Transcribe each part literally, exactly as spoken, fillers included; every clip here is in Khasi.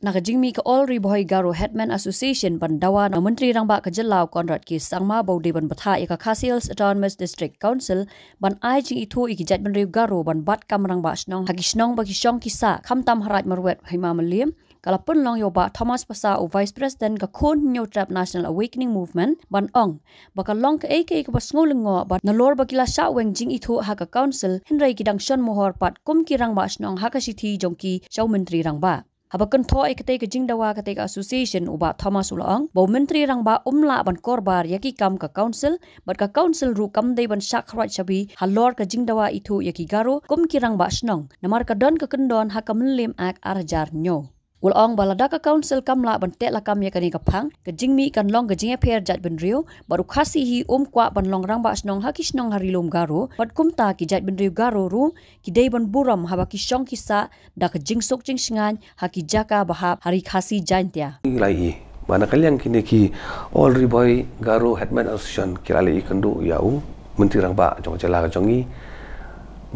Na ka jingmih ka All Ri Bhoi Garo Headman Association ban dawa na u Myntri Rangbah ka jylla u Conrad K Sangma ba u dei ban bthah ïa ka Khasi Hills Autonomous District Council ban ai jingithuh ïa ki jaitbynriew Garo ban bat kam rangbah shnong ha ki shnong ba ki shong ki sah, khamtam ha Raid Marwet Hima Mylliem, ka la pynlong ïa u Bah Thomas Passah, u Vice President ka Khun Hynñiewtrep National Awakening Movement, ban ong ba ka long kaei kaei kaba sngewlyngngoh ba nalor ba ki la shah weng jingithuh ha ka Council, hynrei ki dang shon mohor pat kum ki rangbah shnong ha ka shithi jong ki sha u Myntri Rangbah. Haba kynthoh ïa katei ka jingdawa katei ka association, u Bah Thomas u la ong ba u Myntri Rangbah um lah ban kyrpad ïa ki kam ka Council, bad ka Council ruh kam dei ban shah kyrpad shabi halor ka jingdawa ithuh ïa ki Garo kum ki rangbah shnong, namar ka don ka kyndon ha ka Mylliem Act ar hajar hynñiew. U la ong ba lada ka Council kam lah ban teh lakam ïa kane ka phang, ka jingmih kan long ka jingïapher jaitbynriew, bad u Khasi hi um kwah ban long rangbah shnong ha ki shnong ha Ri Lum Garo, bad kumta ki jaitbynriew Garo ruh ki dei ban burom haba ki shong ki sah da ka jingsuk jingsngewbha ha ki jaka ba hap ha Ri Khasi Jaintia. Ngi la ïohi ba na ka liang kine ki All Ri Bhoi Garo Headman Association ki la leit ïakynduh ïa u Myntri Rangbah jong ka jylla ka jong ngi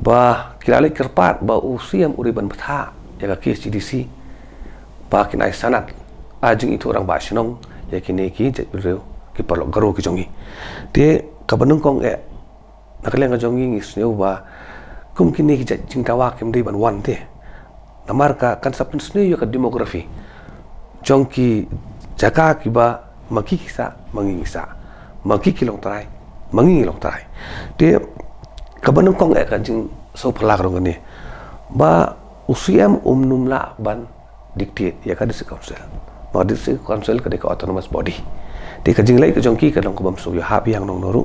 ba ki la leit kyrpad ba u C M u dei ban bthah ïa ka K H A D C ba kin ai sanad ai jingithuh rangbah shnong ïa kine ki jaitbynriew ki paralok Garo ki jong ngi. Te kaba nyngkong eh, na ka liang ka jong ngi ngi sngew ba kum kine ki jait jingdawa kim dei ban wan te. Namar ka kan sa pynsniew ïa ka demography jong ki jaka kiba ma ki ki sah ma ngi ngi sah, ma ki ki long trai ma ngi ngi long trai. Te kaba nyngkong eh ka jingsngewphylla ka long kane ba u C M um nym lah ban dictate ïa ka District Council. Ba District Council ka dei ka autonomous body. Te ka jingleh ka jong ki ka long kaba ym shu ïahap ïa ngi nongno ruh.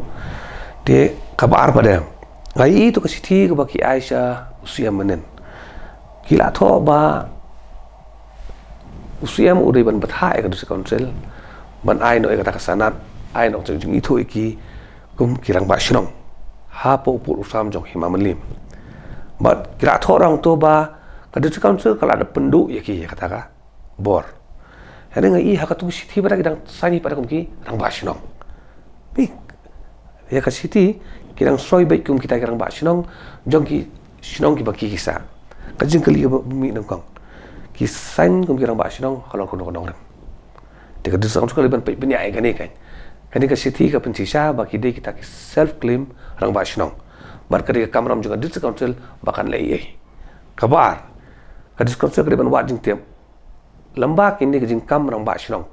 Te kaba ar pat de, nga ïohi ïa ka shithi kaba ki ai sha u C M mynhynnin. Ki la thoh ba u C M u dei ban bthah ïa ka District Council ban ai noh ïa kata ka sanad, ai noh ka jingithuh ïa ki kum ki rangbah shnong hapoh u pud u sam jong Hima Mylliem. Bad ki la thoh ruh to ba ka District Council ka la da pynduh ïa ki ïa kata ka bor. Hynrei nga ïohi ha katei ka shithi ba da ki dang sign hi pat kum ki rangbah shnong. Bad ïa ka shithi ki dang soi beit kum kita ki rangbah shnong jong ki shnong kiba ki ki sah. Ka jingkylli kaba mih nyngkong, ki sign kum ki rangbah shnong halor kano kano ka nongrim? Te ka District Council ka dei ban peit bniah ïa kane ka, kane ka shithi ka pynshisha ba ki dei kita ki self claim rangbah shnong. Bad ka dei ka kamram jong ka District Council ba kan leh ei ei. Kaba ar, ka District Council ka dei ban wad jingtip lem bad kine ki jingkam rangbah shnong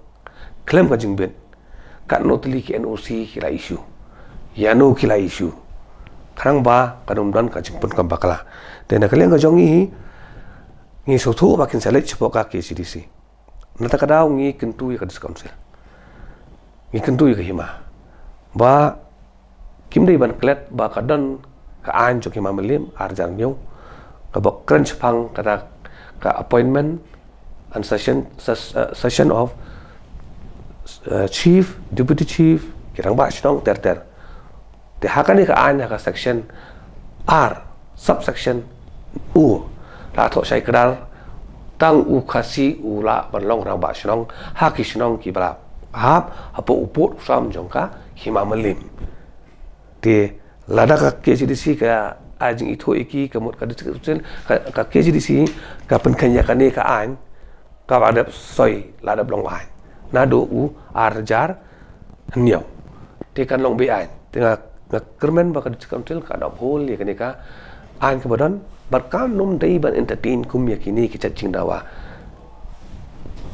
khlem ka jingbit. Katno tylli ki N O C ki la issue, ïano ki la issue, khnang ba kan ym don ka jingpynkam bakla. Te na ka liang ka jong ngi, ngi sngewthuh ba kin sa leit shapoh ka K H A D C. Na kata ka daw ngi kyntu ïa ka District Council, ngi kyntu ïa ka Hima ba kim dei ban klet ba ka don ka aiñ jong ka Hima Mylliem ar hajar hynñiew kaba kren shaphang kata ka appointment and session, ses-, eh, session of, eh, chief, deputy chief, ki rangbah shnong ter ter. Te ha kane ka aiñ, ha ka section ar, subsection u, la thoh shai kdar tang u Khasi u lah ban long rangbah shnong ha ki shnong kiba la hap hapoh u pud u sam jong ka Hima Mylliem. Te lada ka K H A D C ka ai jingithuh ïa ki, ka mut ka District Council, ka, ka K H A D C ka pynkheiñ ïa kane ka aiñ, kaba la dep soi, la dep long aiñ naduh u ar hajar hynñiew. Te kan long be-aiñ. Te nga, nga kyrmen ba ka District Council kan uphold ïa kane ka aiñ kaba don bad kan ym dei ban entertain kum ïa kine ki jait jingdawa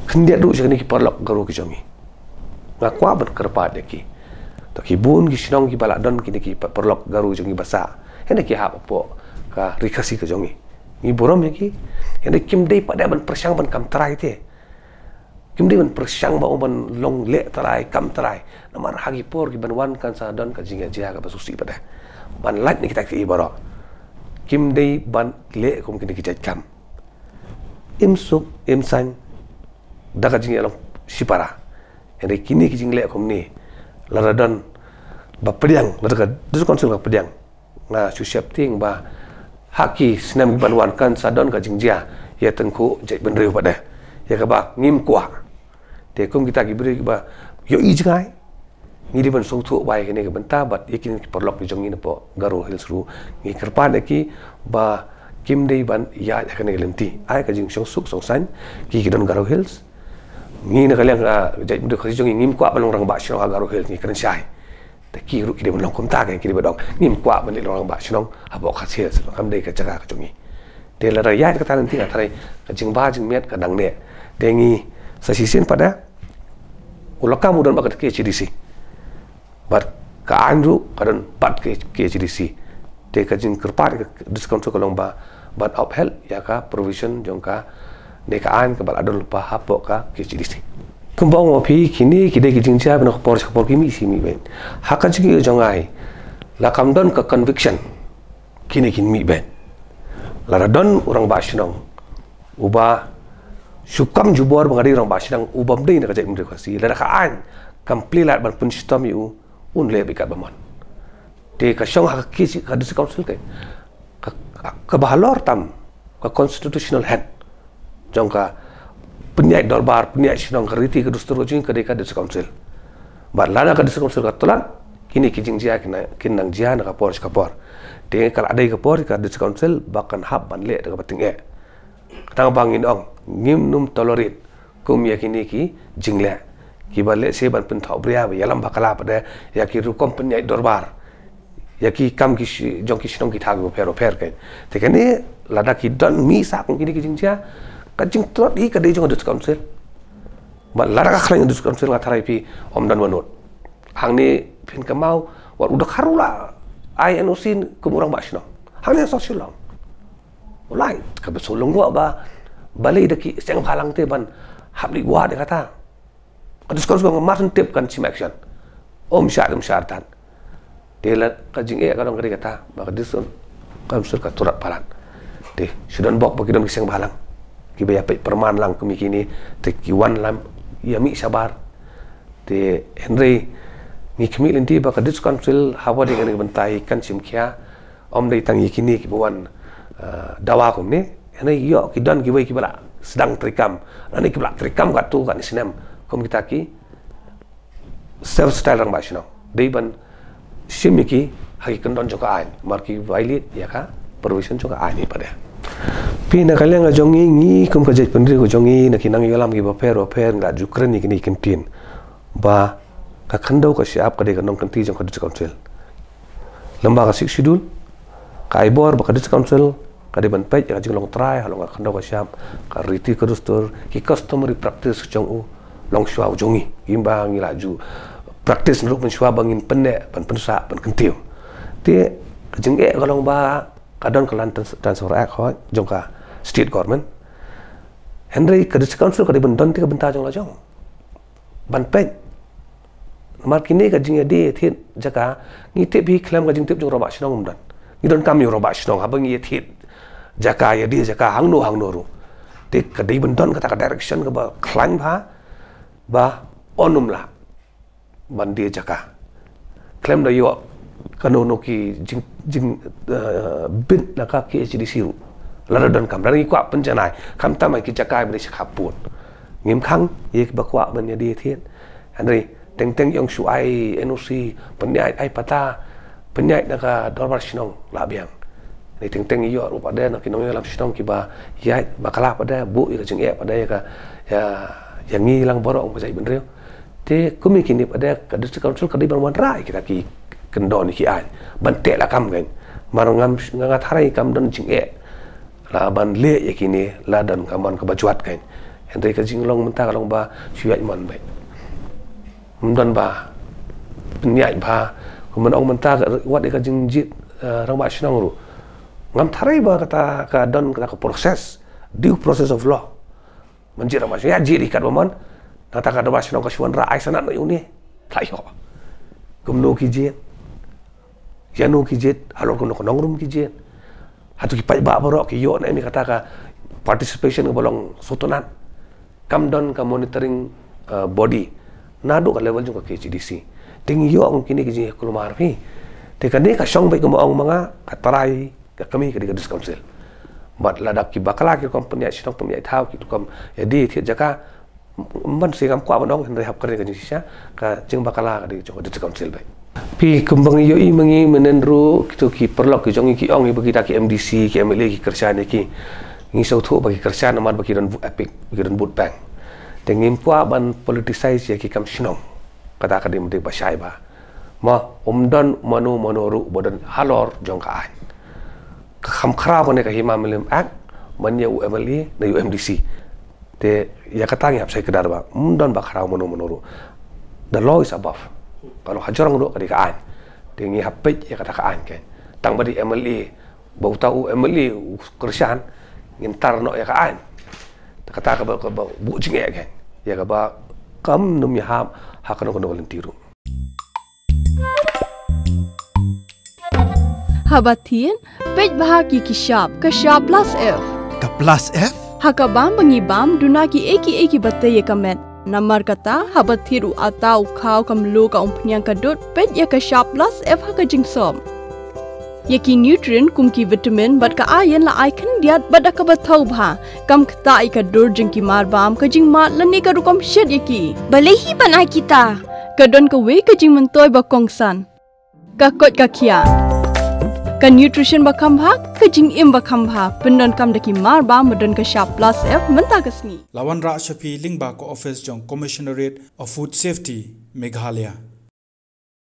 khyndiat ruh sha kine ki paralok Garo ki jong ngi. Nga kwah ban kyrpad ïa ki. To ki bun ki shnong kiba la don kine ki pa-, paralok Garo jong ngi ba sah, hynrei ki hap hapoh ka Ri Khasi ka jong ngi. Ngi burom ïa ki, hynrei kim dei pat de ban pyrshang ban kam trai te. Kim dei ban pyrshang ba u ban long leh trai kam trai. Namar ha ki por kiban wan kan sa don ka jingïaid jia kaba sngewsih pat de ban lait na kita kiei baroh. Kim dei ban leh kum kine ki jait kam. Im suk im saiñ da ka jingïalong shipara. Hynrei kine ki jingleh kumne, lada don ba pdiang, lada ka District Council ka pdiang, nga shu sheptieng ba ha ki snem kiban wan kan sa don ka jingjia ïa tyngkhuh jaitbynriew pat de, ïa kaba ngim kwah. Te kum kita ki briew kiba ïohi jngai, ngi dei ban sngewthuh bha ïa kine ki bynta bad ïa kine ki paralok ki jong ngi napoh Garo Hills ruh ngi kyrpad ïa ki ba Kim dei ban ïaid ha kane ka lynti. Ai ka jingshongsuk shongsaiñ, ki ki don Garo Hills. Ngi na ka liang ka jaitbynriew Khasi jong ngi ngim kwah ban long rangbah shnong ha Garo Hills, ngi kren shai. Te ki ruh ki dei ban long kumta, ki dei ban ong ngim kwah ban long rangbah shnong hapoh Khasi Hills, kam dei ka jaka ka jong ngi. Te lada ïaid kata lynti nga tharai ka jingbha jingmiat ka dang neh. Te ngi sa shisien pat da u la kam u don bad ka KHADC. Bad ka aiñ ruh ka don bad ka KHADC. Te ka jingkyrpad ka District Council ka long ba ban upheld ïa ka provision jong kane ka aiñ kaba la don lypa hapoh ka KHADC. Kumba ong ma phi, kine ki dei ki jingjia ba na ka por sha ka por ki mih shi mih beit. Ha ka jingïohi jong nga, la kam don ka conviction, kine kin mih beit. Lada don u rangbah shnong uba shu kam jubor ba nga dei rangbah shnong, u bym dei na ka jaitbynriew Khasi, lada ka aiñ kam plie lad ban pynshitom ïa u, un leh beit katba mon. Te ka shong ha ka KHADC, ka District Council ka, ka, kaba halor tam ka constitutional head jong ka pynïaid dorbar, pynïaid shnong, ka riti ka dustur ka jong ngi ka dei ka District Council. Bad lada ka District Council ka tlot, kine ki jingjia kin nang, kin nang jia na ka por sha ka por. Te ka la dei ka por ka District Council ba kan hap ban leh da kaba tyngeh. Kata nga ba ngin ong, ngim nym tolerate kum ïa kine ki jingleh kiba lehse ban pynthohbria ba ïalam bakla pat da ïa ki rukom pynïaid dorbar, ïa ki kam ki shi-, jong ki shnong ki thaw kiba pher bapher kein. Te kane lada ki don mih sah kum kine ki jingjia, ka jingtlot hi ka dei jong ka District Council. Bad lada ka khlaiñ District Council nga tharai phi ym don ba nud. Hangne phin kynmaw wat u dkhar u la ai NOC kum u rangbah shnong. Hangne ha South Shillong. U la ai, kaba shu long ba balei da ki seng bhalang te ban hap leit wad ïa kata. Ka District Council ka mar shu tip kan shim action. Ym shah, ym shah tan. Te la ka jingeh ka dang ka dei kata ba ka District Council ka tlot palat. Te shu don bok ba ki don ki seng bhalang kiba ïa peit pyrman lang kum ïa kine, te ki wan lam ïa mih shabar. Te hynrei ngi khmih lynti ba ka District Council haba dei kane ka bynta kan shim khia, ym dei tang ïa kine kiba wan, eh, dawa kumne. Hynrei ïoh ki don kiwei kiba la sdang treikam, lane kiba la treikam katto katne snem kum kita ki self style rangbah shnong. Dei ban shim ïa ki ha ki kyndon jong ka aiñ, namar ki violate ïa ka provision jong ka aiñ pat da. Phi, na ka liang ka jong ngi, ngi kum ka jaitbynriew ka jong ngi, na ki nongïalam kiba pher bapher ngi la ju kren ïa kine ki kyntien ba ka khyndew ka shyiap ka dei ka nongkynti jong ka District Council. Lyngba ka Sixth Schedule ka ai bor ba ka District Council ka dei ban peit ïa ka jinglong trai halor ka khyndew ka shyiap, ka riti ka dustur, ki customary practice jong u longshuwa u jong ngi, kiba ngi la ju practice na ruh mynshuwa ba ngin pynneh, ban pynsah, ban kyntiew. Te ka jingeh ka long ba ka don ka Land Trans-, Transfer Act hooid jong ka state government. Hynrei ka District Council ka dei ban don te ka bynta jong la jong ban peit. Namar kine ka jingïadie thied jaka, ngi tip hi khlem ka jingtip jong u rangbah shnong ym don. Ngi donkam ïa u rangbah shnong haba ngi ïa thied jaka, ïadie jaka hangno hangno ruh. Te ka dei ban don kata ka direction kaba khlaiñ bha ba un ym lah ban die jaka khlem da ïoh kano kano ki jing, jing, eh, bit na ka KHADC ruh. Lada donkam, lada ngi kwah pynjanai, khamtam ha ki jaka ba dei sha khappud. Ngim khang ïa kiba kwah ban ïadie thied. Hynrei teng teng ïong shu ai NOC, pynïaid ai patta, pynïaid na ka dorbar shnong la biang. Hynrei teng teng ïoh ruh pat da na ki nongïalam shnong kiba ïaid bakla pat da, buh ïa ka jingeh pat da ïa ka, ïa, ïa ngi lang baroh kum ka jaitbynriew. Te kum ïa kine pat da ka District Council ka dei ban wanrah ïa kita ki kyndon ïa ki aiñ ban teh lakam kein. Namar ngam, nga, nga tharai kam don jingeh la ban leh ïa kine la don ka mon kaba jwat kein. Hynrei ka jinglong mynta ka long ba shu ïaid mon beit. Ym don ba pynïaid bha, kumba ong mynta ka, wat ïa ka jingjied, eh, rangbah shnong ruh. Ngam tharai ba kata ka don kata ka process, due process of law. Ban jied rangbah shnong, ïa jied hi katba mon. Nangta ka rangbah shnong ka shu wanrah ai sanad noh ïa une. La ïoh. Kumno ki jied? Ïano ki jied? Halor kumno ka nongrum ki jied? Hato ki paidbah baroh ki ïoh ne em ïa kata ka participation kaba long sngewtynnat? Kam don ka monitoring, uh, body naduh ka level jong ka KHADC. Te ngi ïoh kum kine ki jingkulmar phi. Te kane ka shong beit kumba ong ma nga, ka trai ka kmie ka dei ka District Council. Bad lada ki bakla ki rukom pynïaid shnong pynïaid thaw, ki rukom ïadie thied jaka, m-, man shi ngam kwah ban ong, hynrei hap kren ka jingshisha, ka jingbakla ka dei jong ka District Council beit. Phi, kumba ngi ïohi ma ngi mynhynnin ruh, kito ki paralok ki jong ngi ki ong ïa ba kita ki M D C, ki M L A ki kyrshan ïa ki. Ngi sngewthuh ba ki kyrshan namar ba ki don vote, EPIC, ba ki don vote bank. Te ngim kwah ban politicize ïa ki kam shnong. Kata ka dei mynta ba shai bha. Ma, ym don mano mano ruh ba don halor jong ka aiñ. Ka kham khraw kane ka Hima Mylliem Act ban ïa u M L A ne ïa u M D C. Te ïa kata ngi hap shai kdar ba ym don ba khraw mano mano ruh. The law is above. Ka long hajrong ruh ka dei ka aiñ. Te ngi hap peit ïa kata ka aiñ kein. Tang ba dei M L A, ba uta u M L A u kyrshan, ngin tar noh ïa ka aiñ. Te kata kaba, kaba buh jingeh kein. Ïa kaba kam nym ïahap ha kano kano ka lynti ruh. Haba thied, peit bha ïa ki shap, ka shap plus F. Ka plus F? Ha ka bam ba ngi bam, duna kiei kiei kiba tei ïa ka met. Namar kata, haba thied u atta, u khaw, ka mluh, ka umphniang, ka dud, peit ïa ka shap plus F ha ka jingsop. Ïa ki nutrient kum ki vitamin bad ka iron la ai khyndiat bad da kaba thaw bha. Kam ktah ïa ka dur jong ki mar bam, ka jingmad lane ka rukom shet ïa ki. Balei hi ban ai kita? Ka don kawei ka jingmyntoi ba kongsan. Ka koit ka khiah. Ka nutrition ba kham bha, ka jingim ba kham bha, pyndonkam da ki mar bam ba don ka shap plus F mynta ka sngi. La wanrah sha phi lyngba ka office jong Commissionerate of Food Safety, Meghalaya.